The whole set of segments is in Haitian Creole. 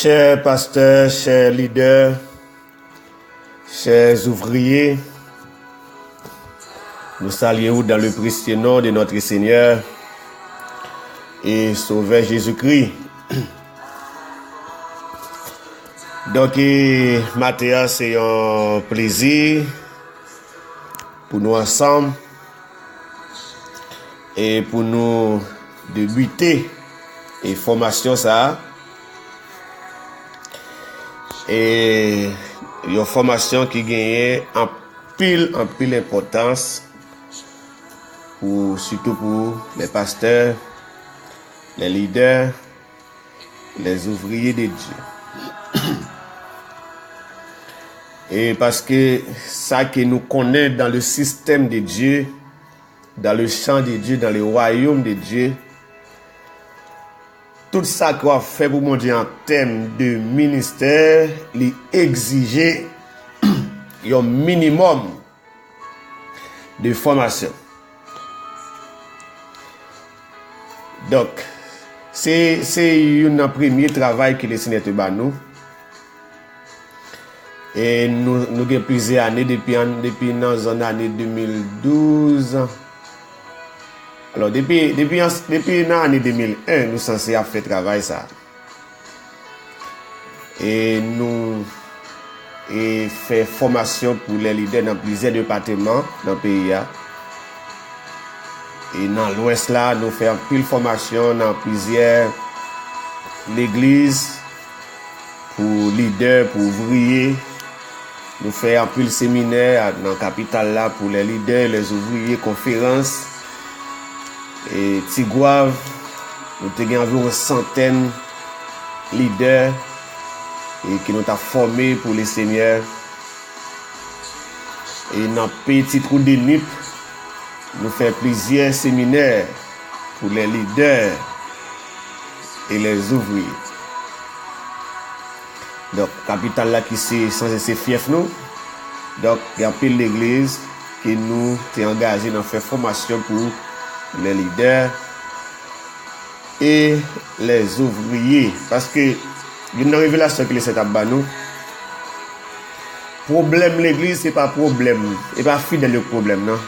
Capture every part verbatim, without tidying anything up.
Chè pastè, chè lidè, chè ouvriye, nou salye w dans le précieux nom de notre Seigneur et Sauveur Jésus-Christ. Donk, e, maten an, se yon plezi pou nou ansanm e pou nou debite e fòmasyon sa a. E yon fòmasyon ki genyen anpil, anpil enpòtans pou, sitou pou lè pastè, lè lidè, lè ouvriye de Dye. E paske sa ke nou konnen dans le système de Dieu, dans le champ de Dieu, dans le royaume de Dieu, tout sa ke w ap fè pou Bondye an tèm de ministè, li egzije yon minimòm de fòmasyon. Donk, se, se youn nan premye travay ke Lesenyè te ba nou. E nou, nou gen plizyè ane depi an, depi nan zòn ane de mil douz. Alò, depi, depi an, depi nan ane de mil en, nou sanse ap fè travay sa. E nou, e fè fòmasyon pou lè lidè nan plizyè depatman nan peyi a. E nan Lwès la, nou fè anpil fòmasyon nan plizyè legliz pou lidè, pou ouvriye. Nou fè anpil seminè a, nan kapital la pou lè lidè, lè ouvriye, konferans. E Tigwav, nou te gen anviwon santèn lidè e ke nou t ap fòme pou Lesenyè. E nan Petit Trou de Nip, nou fè plizyè seminè pou lè lidè e lè ouvriye. Donk, kapital la ki se, sanse se fyèf nou. Donk, gen anpil legliz ke nou te angaje nan fè fòmasyon pou lè lidè e lè ouvriye. Paske, youn nan revelasyon ke Lesenyè t ap ba nou, pwoblèm legliz, se pa pwoblèm, se pa fidèl yo k pwoblèm nan.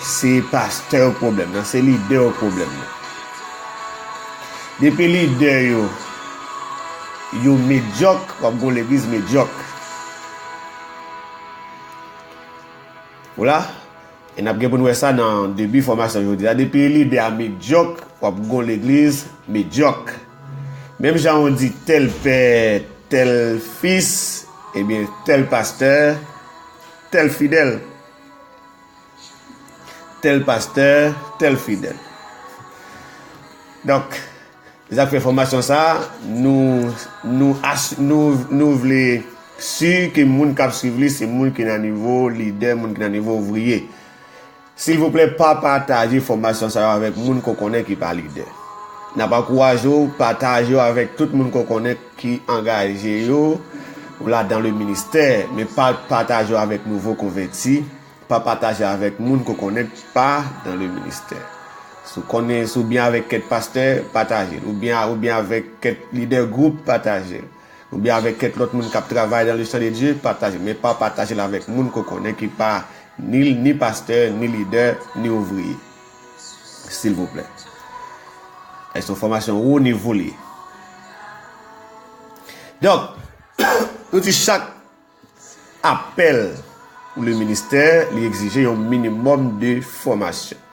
Se pastè yo k pwoblèm nan, se lidè yo k pwoblèm nan. Depi lidè yo, yo medyòk, w ap gon legliz medyòk. Vwala. E n ap gen pou n wè sa nan debi fòmasyon jodi a. Depi lidè a medyòk, w ap gon legliz medyòk. Menm jan w di tèl pè, tèl fis, ebyen, tèl pastè, tèl fidèl. Tèl pastè, tèl fidèl. Donk, sa k fè fòmasyon sa a, nou, nou, as- nou, nou vle si ke moun k ap swiv li, se moun ki nan nivo lidè, moun ki nan nivo ouvriye. Silvouplè, pa pataje fòmasyon sa yo avèk moun ke w konnen ki pa lidè. N ap ankouraje w pataje yo avèk tout moun ke w konnen ki angaje yo, ou la dans le ministère, men pa pataje yo avèk nouvo konvèti, pa pataje avèk moun ke w konnen ki pa dans le ministère. Si w konnen, si w byen avèk kèk pastè, pataje l. Oubyen, oubyen avèk kèk lidè gwoup, pataje l. Oubyen avèk kèk lòt moun k ap travay dans le champ de Dieu, pataje l. Men pa pataje l avèk moun ke w konnen ki pa ni, ni pastè, ni lidè, ni ouvriye. Silvouplè. E se yon fòmasyon wo nivo li ye. Donk, nou di chak apèl pou le ministè, li egzije yon minimòm de fòmasyon.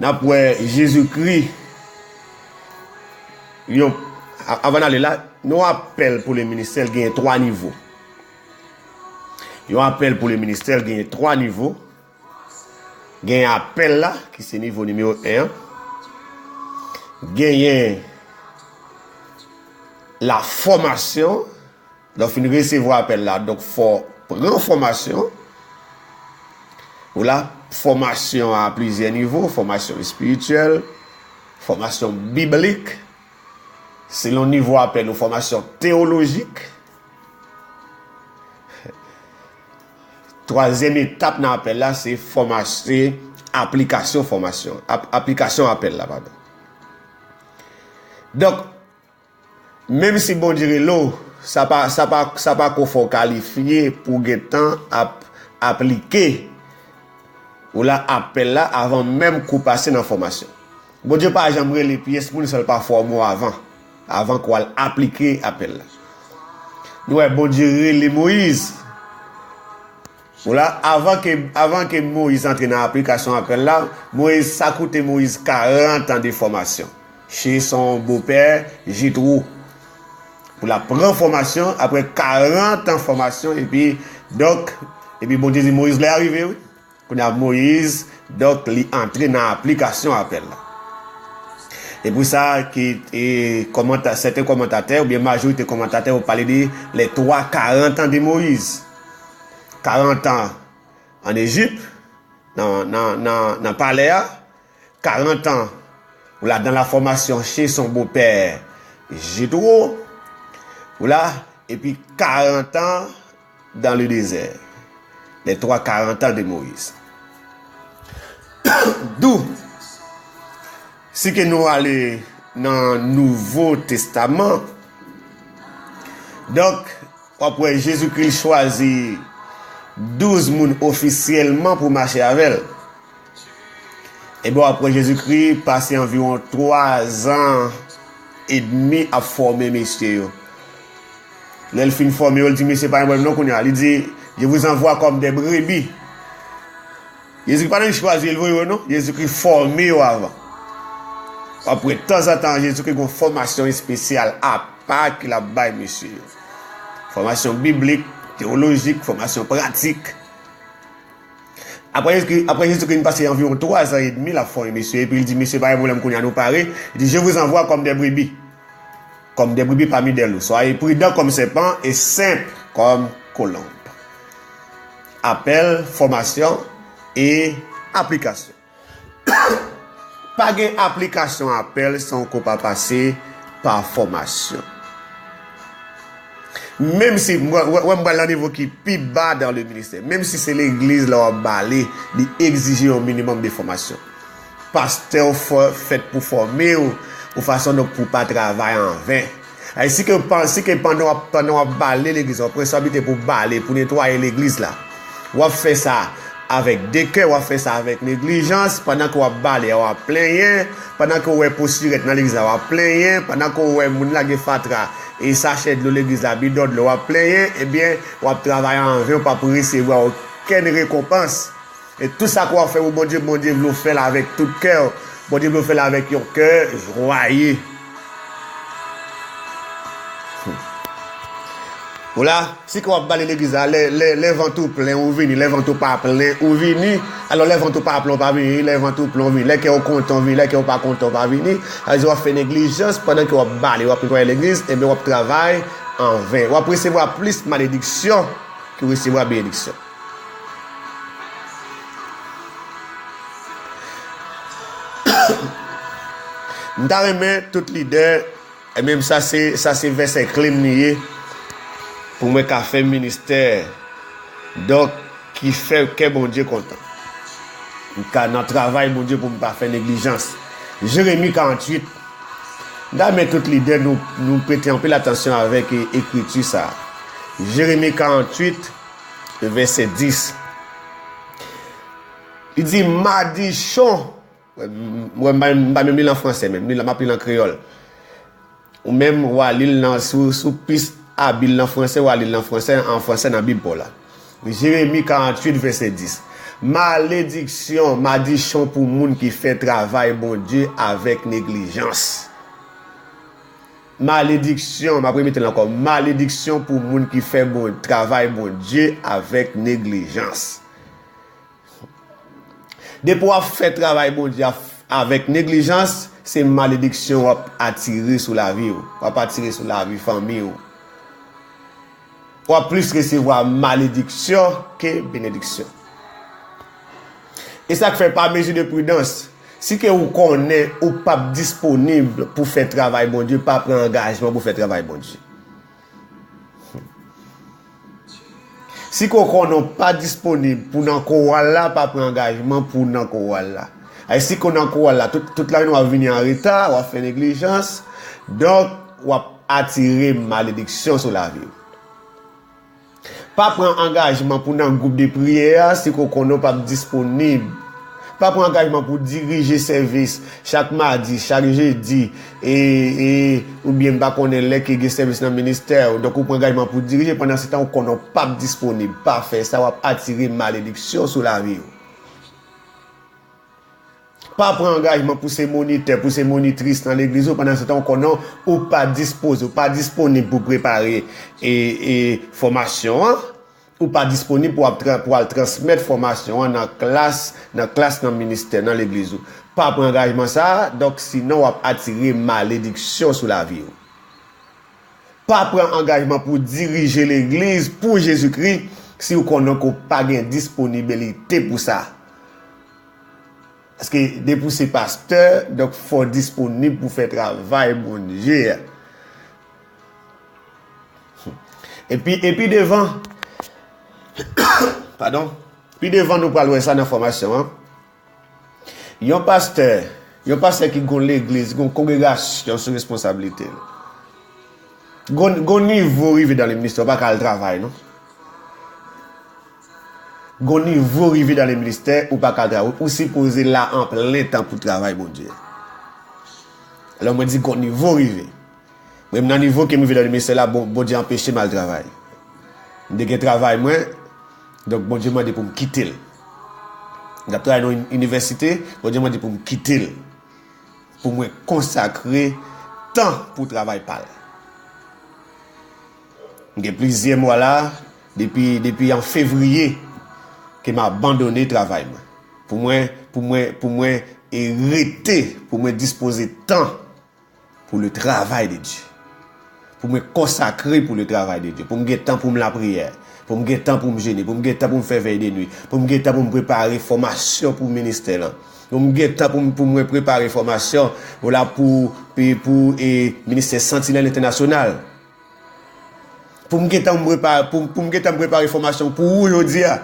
N ap wè Jezikri, yon, a- avan n ale la, yon apèl pou le ministè, l genyen twa nivo. Yon apèl pou le ministè, l genyen twa nivo. Genyen apèl la, ki se nivo nimewo en an. Genyen la fòmasyon. Lè w fin resevwa apèl la, donk fò w pran fòmasyon. Ou la, fòmasyon a plizyè nivo, fòmasyon espirityèl, fòmasyon biblik, selon nivo apèl ou, fòmasyon teyolojik. Twazyèm etap nan apèl la, se fòma- se aplikasyon fòmasyon, ap- aplikasyon apèl la, padon. Donk, Menm si Bondye rele w, sa pa, sa pa, sa pa ko fè w kalifye pou w gentan ap aplike ou la apèl la avan menm ke w pase nan fòmasyon. Bondye pa janm rele pyès moun san l pa fòme w avan, avan ke w al aplike apèl la. Nou wè Bondye rele Moyiz. Ou la, avan ke, avan ke Moyiz antre nan aplikasyon apèl la, Moyiz, sa koute Moyiz karant an de fòmasyon. Che son bopè Jetwo. Pou l ap pran fòmasyon, apre karant an fòmasyon, epi, donk, epi Bondye di Moyiz lè a rive, wi. Kounye a Moyiz, donk, li antre nan aplikasyon apèl la. E pou sa, ki, e, kòmanta-, sèten kòmantatè, oubyen majorite kòmantatè, yo pale de les trois quarante ans de Moïse. Karant an an Ejip, nan, nan, nan, nan palè a, karant an, ou la dan la fòmasyon che son bopè Jetwo, ou la, epi karant an dans le désert, les trois quarante ans de Moïse. D'où, si ke nou ale nan Nouvo Testaman, donk, w ap wè Jezikri chwazi douz moun ofisyèlman pou mache avè l. Ebyen, w ap wè Jezikri pase anviwon twa zan edmi ap fòme mesye yo. Lè l fin fòme yo, l di, "Mesye, pa gen pwoblèm non kounye a." Li di, "Je vous envoie comme des brebis." Jezikri pa t chwazi l voye yo non. Jezikri fòme yo avan. W ap wè tanzantan Jezikri gen yon fòmasyon espesyal apa ke l ap bay mesye yo. Fòmasyon biblik, teyolojik, fòmasyon pratik. Apre Jezikri, apre Jezikri fin pase anviwon twa zan edmi l ap fòme mesye, epi l di, "Mesye, pa gen pwoblèm, kounye a nou pare." Li di, "Je vous envoie comme des brebis. Comme des brebis parmi des loups. Soyez prudents comme serpents et simples comme colombes." Apèl, fòmasyon e aplikasyon. Pa gen aplikasyon apèl san w ko pa pase pa fòmasyon. Menm si, m wè, wè, wè m pral nan nivo ki pi ba dans le ministère. Menm si se legliz la w ap bale, li egzije yon minimòm de fòmasyon. Pastè w fò-, fèt pou fòme w, yon fason donk pou w pa travay an ven. Ay, si ke, si ke pandan w ap, pandan w ap bale legliz la, w pran responsablite pou bale, pou netwaye legliz la, w ap fè sa avèk de kè, w ap fè sa avèk neglijans, pandan ke w ap bale a, w ap plenyen, pandan ke w wè posi rèt nan legliz la, w ap plenyen, pandan ke w wè moun lage fatra e sachè dlo legliz la, bidon dlo, w ap plenyen, ebyen, w ap travay an ven, w p ap resevwa okenn rekonpans. E tout sa ke w ap fè pou Bondye, Bondye vle w fè l avèk tout kè w. Bondye vle w fè l avèk yon kè jwaye. Ou la, si ke w ap bale legliz la, lè, lè, lè vant ou plen, ou vini. Lè vant ou pa plen, ou vini. Alò, lè vant ou pa plen, ou pa vini. Lè vant ou plen, ou vini. Lè kè w kontan, ou vini. Lè kè w pa kontan, ou pa vini. Sa vle di w ap fè neglijans pandan ke w ap bale, w ap netwaye legliz, ebyen, w ap travay an ven. W ap resevwa plis malediksyon ke w resevwa benediksyon. M ta renmen tout lidè, e menm sa se, sa se vèsè kle m li ye, pou mwen ka fè ministè, donk, ki fè kè Bondye kontan. M ka nan travay Bondye pou m pa fè neglijans. Jeremi karanntuit. M ta renmen tout lidè nou, nou prete anpil atansyon avèk e-, ekriti sa a. Jeremi karanntuit, vèsè dis. Li di, madichon. Mwen, m pa, m pa menm li l an fransè menm, li la m ap li l an kreyòl. Ou menm, w a li l nan, si w, si w plis abil nan fransè, w a li l nan fransè, an fransè nan Bib pa w la. Jeremi karanntuit, vèsè dis. Malediksyon, madichon pou moun ki fè travay Bondye avèk neglijans. Malediksyon, m ap repete l ankò, malediksyon pou moun ki fè bon, travay Bondye avèk neglijans. Depi w ap fè travay Bondye a f-, avèk neglijans, se malediksyon w ap atire sou lavi w. W ap atire sou lavi fanmi w. W ap plis resevwa malediksyon ke benediksyon. E sa k fè, pa mezi de pridans, si ke ou konnen ou p ap disponib pou fè travay Bondye, pa pran angajman pou fè travay Bondye. Si ke w konnen w pa disponib pou nan koral la, pa pran angajman pou nan koral la. Ay, si ke w nan koral la, tout, tout lane w ap vini an reta, w ap fè neglijans, donk, w ap atire malediksyon sou lavi w. Pa pran angajman pou nan gwoup de priyè a si ke w konnen w p ap disponib. Pa pran angajman pou dirije sèvis chak madi, chak jedi, e, e, oubyen m pa konnen lè ke gen sèvis nan ministè w. Donk, ou pran angajman pou dirije, pandan se tan ou konnen w p ap disponib. Pa fè sa, w ap atire malediksyon sou lavi w. Pa pran angajman pou se monitè, pou se monitris nan legliz ou, pandan se tan ou konnen ou pa dispoze, ou pa disponib pou prepare e, e fòmasyon an, ou pa disponib pou ap tra-, pou al transmèt fòmasyon an nan klas, nan klas nan ministè, nan legliz ou. Pa pran angajman sa a, donk sinon w ap atire malediksyon sou lavi w. Pa pran angajman pou dirije legliz pou Jezikri si w konnen ke w pa gen disponibilite pou sa. Paske depi w se pastè, donk fò w disponib pou fè travay Bondye a. Epi, epi devan, padon, pi devan nou pral wè sa nan fòmasyon an. Yon pastè, yon pastè ki gon legliz, gon kongregasyon sou responsablite l. Gon, gon nivo rive dan le ministè, ou pa ka al travay, non. Gon nivo rive dan le ministè, ou pa ka al travay. Ou sipoze la an plen tan pou travay Bondye. Alò, mwen di gon nivo rive. Mwen, m nan nivo ke m rive nan ministè la, bon, Bondye anpeche m al travay. M te gen travay mwen, donk Bondye mande pou m kite l. M t ap travay nan yon inivèsite, Bondye mande pou m kite l. Pou mwen konsakre tan pou travay pa l. M gen plizyè mwa la, depi, depi an fevriye, ke m abandone travay mwen. Pou mwen, pou mwen, pou mwen, e rete, pou mwen dispoze tan pour le travail de Dieu. Pou mwen konsakre pour le travail de Dieu. Pou m gen tan pou m lapriyè. Pou m gen tan pou m jene. Pou m gen tan pou m fè vèy de nwi. Pou m gen tan pou m prepare fòmasyon pou ministè lan. Pou m gen tan pou m, pou mwen prepare fòmasyon pou la, pou, pou, pou, e, ministè Santinèl Entènasyonal. Pou m gen tan pou m prepare, pou, pou m gen tan pou m prepare fòmasyon pou ou jodi a.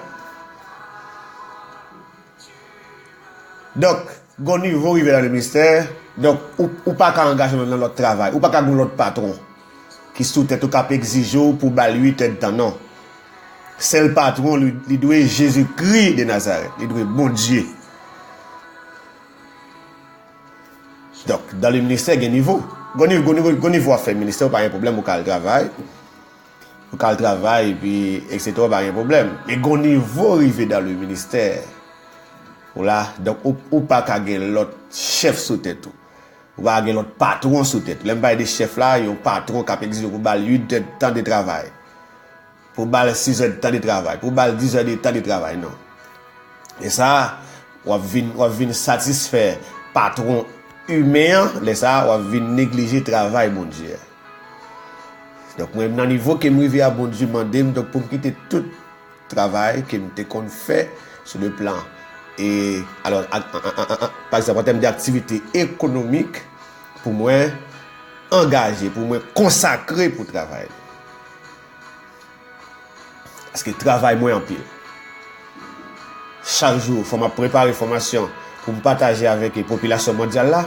Donk, gon nivo rive nan ministè, donk, ou, ou pa ka angaje w nan lòt travay, ou pa ka gen lòt patwon ki sou tèt ou k ap egzije w pou ba l uit èdtan, non. Sèl patwon, li, li dwe Jezikri de Nazarèt, li dwe Bondye. Donk, dan le ministè, gen nivo. Gon nivo, gon nivo, gon nivo w ap fè ministè, ou pa gen pwoblèm, ou ka al travay. Ou ka al travay, epi, etsetera, pa gen pwoblèm. Men gon nivo rive dan le ministè. Ou la, donk, ou, ou pa ka gen lòt chèf sou tèt ou. Ou pa ka gen lòt patwon sou tèt ou. Lè m pale de chèf la, yon patwon k ap egzije pou ba l uit èdtan de travay. Pou ba l sis èdtan de travay. Pou ba l dis èdtan de travay, non. E sa, w ap vin, w ap vin satisfè patwon imen an, lè sa a, w ap vin neglije travay Bondye a. Donk, mwen, nan nivo ke m rive a, Bondye mande m, donk, pou m kite tout travay ke m te konn fè sou le plan, e, alò, a, a, pa egzanp, an tèm de aktivite ekonomik, pou mwen angaje, pou mwen konsakre pou travay. Paske travay mwen anpil. Chak jou, fò m ap prepare fòmasyon pou m pataje avèk popilasyon mondyal la.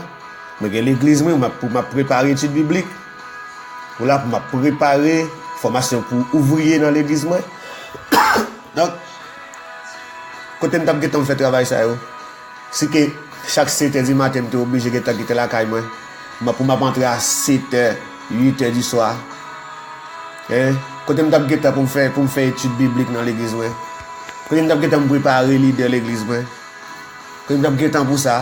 Mwen gen legliz mwen, m ap, pou m ap prepare etid biblik. Pou la, pou m ap prepare fòmasyon pou ouvriye nan legliz mwen. Donk, kote m t ap gentan fè travay sa yo? Si ke chak sèt è di maten, m te oblije gentan kite lakay mwen. M ap, pou m ap antre a sèt è, uit è di swa. Hein? Kote m t ap gentan pou m fè, pou m fè etid biblik nan legliz mwen? Kote m t ap gentan pou m prepare lidè legliz mwen? Kote m t ap gentan pou sa?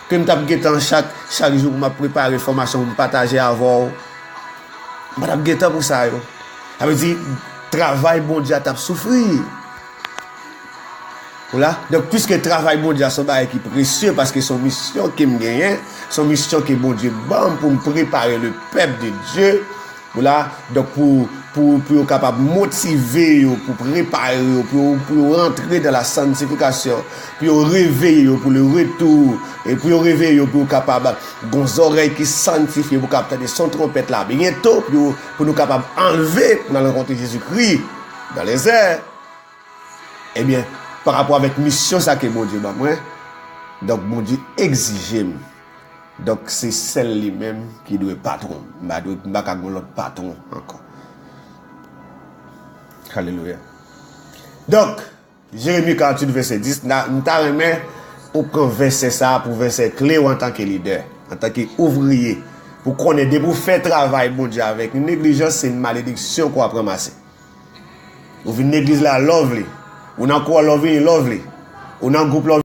Kote m t ap gentan chak, chak jou pou m ap prepare fòmasyon pou m pataje avè w? M pa t ap gentan pou sa yo. Sa vle di, travay Bondye a t ap soufri. Ou la? Donk, piske travay Bondye a se yon bagay ki presye, paske se yon misyon ke m genyen, se yon misyon ke Bondye ban m pou m prepare le pèp de Dye. Ou la? Donk, pou, pou, pou yo kapab motive yo, pou prepare yo, pou yo, pou yo rantre dans la sanctification, pou yo reveye yo pour le retour, e pou yo reveye yo, pou yo kapab gon zòrèy ki sanntifye, pou kapab tande son twonpèt la byento, pou yo, pou nou kapab anlve, pou n al rankontre Jezikri dans les airs. Ebyen, pa rapò avèk misyon sa ke Bondye ban mwen, donk Bondye egzije m Donk, se sèl li menm ki dwe patwon. M pa dwe, m pa ka gen lòt patwon ankò. Alelouya. Donk, Jeremi karanntuit, vèsè dis, na- m ta renmen ou pran vèsè sa a pou vèsè kle w antanke lidè, antanke ouvriye, pou konnen depi w fè travay Bondye avèk neglijans, se malediksyon ke w ap ranmase. Ou vin legliz la lovely, ou nan kwè lovely, lovely, ou nan gwoup lovely.